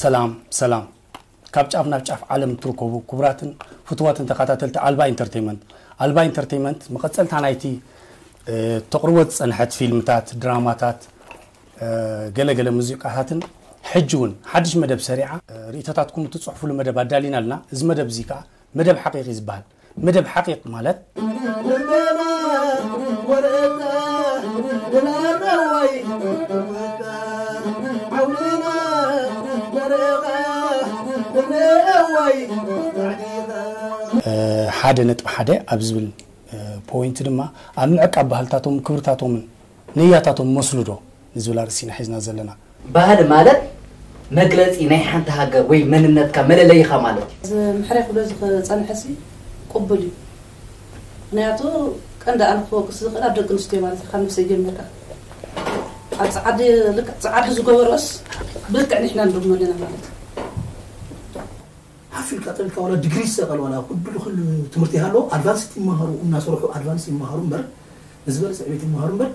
ሰላም ሰላም። ካብ ጫፍ ናብ ጫፍ ዓለም እትርከቡ ክቡራትን ፍቱዋትን ተኸታተልቲ ኣልባ ኢንተርቴይመንት፣ ኣልባ ኢንተርቴይመንት መቐጸልታ ናይቲ ተቕርቦ ዝጸንሐት ፊልምታት፣ ድራማታት፣ ገለገለ ሙዚቃታትን ሕጂ እውን ሓድሽ መደብ ሰሪዓ ርእይቶታትኩም እትጽሕፉሉ መደብ ኣዳሊና ኣለና። እዚ መደብ እዚ ከዓ መደብ ሓቂቕ እዩ ዝበሃል። መደብ ሓቂቕ ማለት ሓደ ነጥቢ ሓደ ኣብ ዝብል ፖይንት ድማ ኣብ ምዕቃብ ባህልታቶም ክብርታቶምን ነያታቶም መስሉ ዶ ንዝብል ኣርእስቲ ኢና ሒዝና ዘለና። ባህሊ ማለት መግለፂ ናይ ሓንቲ ሃገር ወይ መንነትካ መለለይኻ ማለት እዩ። እዚ ምሕረ ክብሎ ዝጸንሐ ሲ ቅቡል እዩ። ምክንያቱ ቀንዲ ኣነ ክወቅስ ዝኽእል ኣብ ደቂ ኣንስትዮ ማለት እዩ። ካብ ነብሰይ ጀሚርካ ኣብ ጸዓዲ ልክዕ ጸዓዲ ዝገበሮስ ብልክዕ ንሕና ንደግሞ ኣለና ማለት እዩ። ሓፍ ኢልካ ጠቢልካ ዋላ ዲግሪ ይሰቀል ዋላ ኩሉ ኩሉ ትምህርቲ ይሃሎ ኣድቫንስ ይመሃሩ እናሰርሑ ኣድቫንስ ይመሃሩ እምበር ንዝበለፀ ዕቤት ይመሃሩ እምበር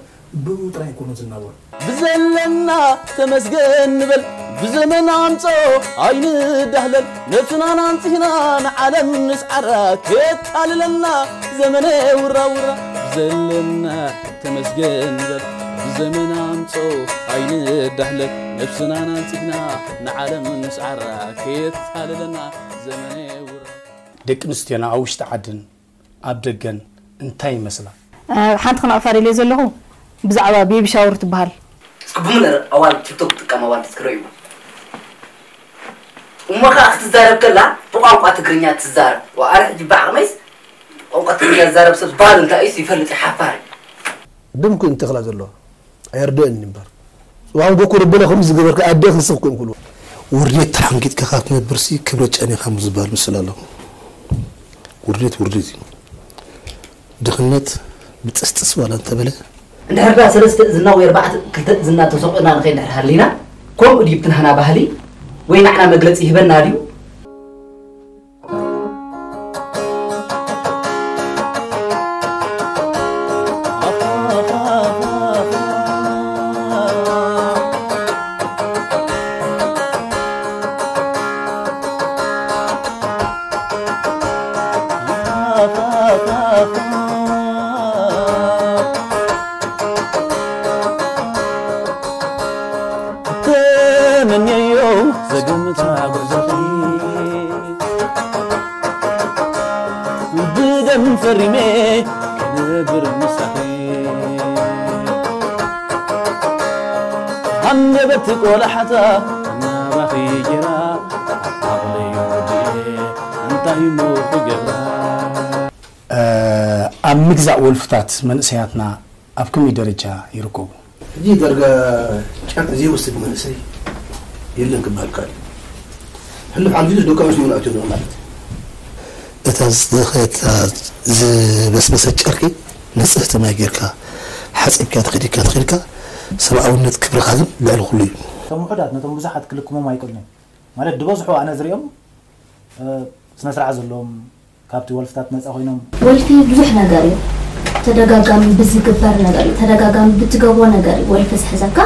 ብኡ ጥራይ ኣይኮኑ ዝናበሩ። ብዘለና ተመስገን ንበል ብዘመን ኣምጾ ኣይንዳህለል ነብስና ናንጽህና ንዓለም ንስዓራ ከየታልለና ዘመነ ውራውራ ብዘለና ተመስገን ንበል ብዘመን ኣምጾ ኣይንዳህለል ነብስና ናንጽህና ንዓለም ንስዓራ ከየታልለና ዘመነ ውራ ደቂ ኣንስትዮና ኣብ ውሽጢ ዓድን ኣብ ደገን እንታይ ይመስላ? ሓንቲ ክነቕፋ ደልየ ዘለኹ ብዛዕባ ቤቢ ሻወር ትበሃል። እስኪ ብሙለር ኣዋልድ ቲክቶክ ትጥቀም ኣዋልድ እስኪ ረእይዎ። እሞ ከዓ ክትዛረብ ከላ ብቋንቋ ትግርኛ ትዛረብ። ወኣረ ሕጂ ብዓቕመይስ ቋንቋ ትግርኛ ዝዛረብ ሰብ ባህሉ እንታይ እዩስ ይፈልጥ እዩ ሓፋር። ድም ኩን ተኽላ ዘሎ ኣየርድእን እዩ እምበር። ጽባሕ ጎኩ ረበለ ከምዚ ዝገበርካ ኣደ ክንስኽ ኮን ኩሉ። ውርደት ተሓንጊጥካ ካብ ትነብርሲ ክብረት ጨኒኻ ምዝባል ምስል ኣለኹ። ውርደት ውርደት እዩ። ድኽነት ብጥስጥስ ዋላ እንተበለ። እንድሕር ዳ ሰለስተ እዝና ወይ ኣርባዕተ ክልተ እዝና ተሰቑና ንኸይድ እንድሕር ሃሊና ከምኡ ድዩ ብትናህና ባህሊ ወይ ናዕና መግለፂ ይህበና ድዩ? ተመንየዮ ዘገምታ ጉዕዞኺ ብደም ፈሪመ ክነብር ምሳኺ ሃንደበት ቆላሕታ ናባኺ ጌራ ዓቕለይ ወዲኤ እንታይ እሞ ክገብራ። ኣብ ምግዛእ ወልፍታት መንእሰያትና ኣብ ከመይ ደረጃ ይርከቡ? ሕጂ ዳርጋ ጨርቂ ዘይወስድ መንእሰይ የለን ክበሃል ይከኣል እዩ። ሕሉፍ ዓመት ኢሉስ ደቂ ኣንስትዮ እውን ኣትዮም ዘለዉ ማለት እዩ። እታ ዝደኸየት እታ ዝበስበሰት ጨርቂ ንጽህቲ ማይ ጌርካ ሓጺብካ ተኸዲንካ ተኸድካ ሰብኣውነት ክብርኻ ግን ልዕሊ ኩሉ እዩ። እቶም ውሑዳት ነቶም ብዙሓት ክልክሞም ኣይክእሉን እዮም። ማለት ዝበዝሑ ኣነ ዝሪኦም ስነ ስርዓት ዘለዎም ካብቲ ወልፍታት ነፃ ኮይኖም። ወልፊ ብዙሕ ነገር እዩ። ተደጋጋሚ ብዝግበር ነገር እዩ። ተደጋጋሚ ብትገብሮ ነገር እዩ ወልፊ ዝሕዘካ።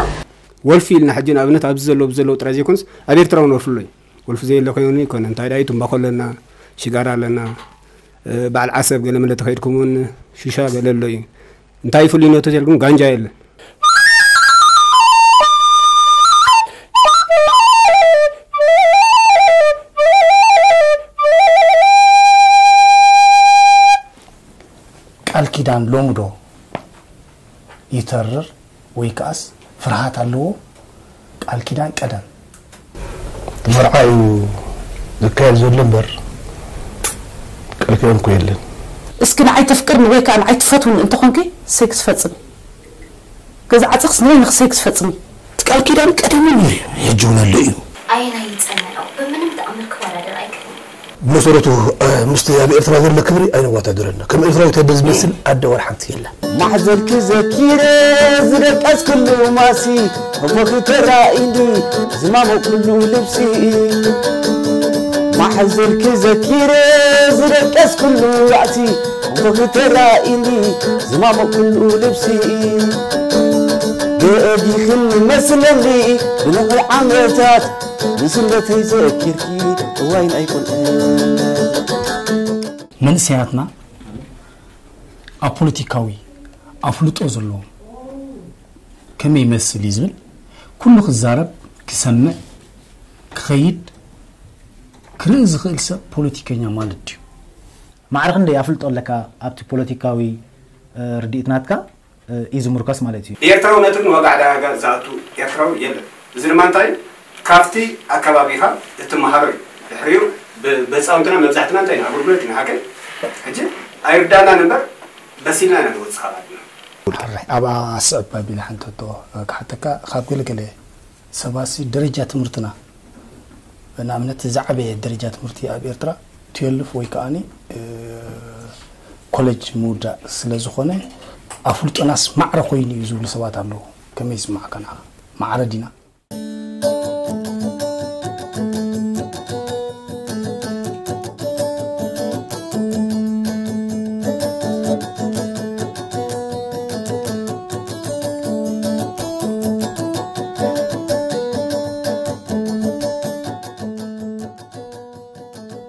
ወልፊ ኢልና ሕጂ ንኣብነት ኣብዚ ዘለዉ ብዘለዉ ጥራይ ዘይኮንስ ኣብ ኤርትራ እውን ወልፊ ኣሎ እዩ። ወልፊ ዘየለ ኮይኑ ይኮነ እንታይ ዳዩ ትምባኾ ኣለና፣ ሽጋራ ኣለና፣ በዓል ዓሰብ ገለ መለ ተኸይድኩም እውን ሹሻ ገለ ኣሎ እዩ። እንታይ ፍሉይነቱ ተልኩም ጋንጃ የለን። ቃል ኪዳን ሎሚ ዶ ይተርር ወይ ከኣስ ፍርሃት ኣለዎ? ቃል ኪዳን ቀደም። መርዓ እዩ ዝካየድ ዘሎ እምበር ቀልኪ እንኮ የለን። እስኪ ንዓይ ተፍቅርኒ ወይ ከዓ ንዓይ ትፈትውኒ እንተኾንኪ ሴክስ ፈፅሚ። ገዛ ዓፅኽስ ንበይንኺ ሴክስ ፈፅሚ። ቃል ኪዳን ቀደም ሕጂ እውን ኣሎ እዩ። ኣየናይ ይጸንዕ ነው? በምንም ተኣምር ክወዳደር ኣይክእልን። ብመሰረቱ ምስቲ ኣብ ኤርትራ ዘሎ ክብሪ ኣይነዋዳድረን። ከም ኤርትራዊ ተደ ዝመስል ኣደ ዋላ ሓንቲ የላ። ማሕዘልኪ ዘኪረ ዝደቀስክሉ ማሲ፣ ህሞኺ ተራኢኒ ዝማሞቅሉ ልብሲ። ማሕዘልኪ ዘኪረ ዝደቀስክሉ ራእሲ፣ ህሞኺ ተራኢኒ ዝማሞቅሉ ልብሲ። ገዲኽኒ መስለኒ ብነኺ ዓመታት፣ ንስንበተይ ዘኪርኪ እዋይን ኣይኮንዕን። መንእሰያትና ኣብ ፖለቲካዊ ኣፍልጦ ዘለዎም ከመይ ይመስል እዩ ዝብል ኩሉ ክዛረብ፣ ክሰምዕ፣ ክኸይድ፣ ክርኢ ዝኽእል ሰብ ፖለቲከኛ ማለት ድዩ? ማዕረ ክንደይ ኣፍልጦ ኣለካ ኣብቲ ፖለቲካዊ ርድኢት ናትካ እዩ ዝምርኮስ ማለት እዩ። ኤርትራዊ ነጥብ ንዋጋ ዕዳጋ ዝኣቱ ኤርትራዊ የለን። እዚ ድማ እንታይ ካብቲ ኣከባቢኻ እትመሃሮ እዩ። ድሕሪኡ ብህፃውንትና መብዛሕትና እንታይ ኢና ኣገልግሎት ኢና ሃገር ሕጂ ኣይርዳናን እምበር በሲልና ኢና ንወፅእ ካብ ዓድና። ኣብኣ ስዕብ ኣቢለ ሓንቲ ሕቶ ክሓተካ፣ ካብ ገለገለ ሰባሲ ደረጃ ትምህርትና ንኣብነት ዝዓበየ ደረጃ ትምህርቲ ኣብ ኤርትራ ትዌልፍ ወይ ከዓኒ ኮሌጅ ምውዳእ ስለ ዝኾነ ኣፍልጦናስ ማዕረ ኮይኑ እዩ ዝብሉ ሰባት ኣለዉ። ከመይ ይስማዕካ ንዓኻ? ማዕረ ዲና?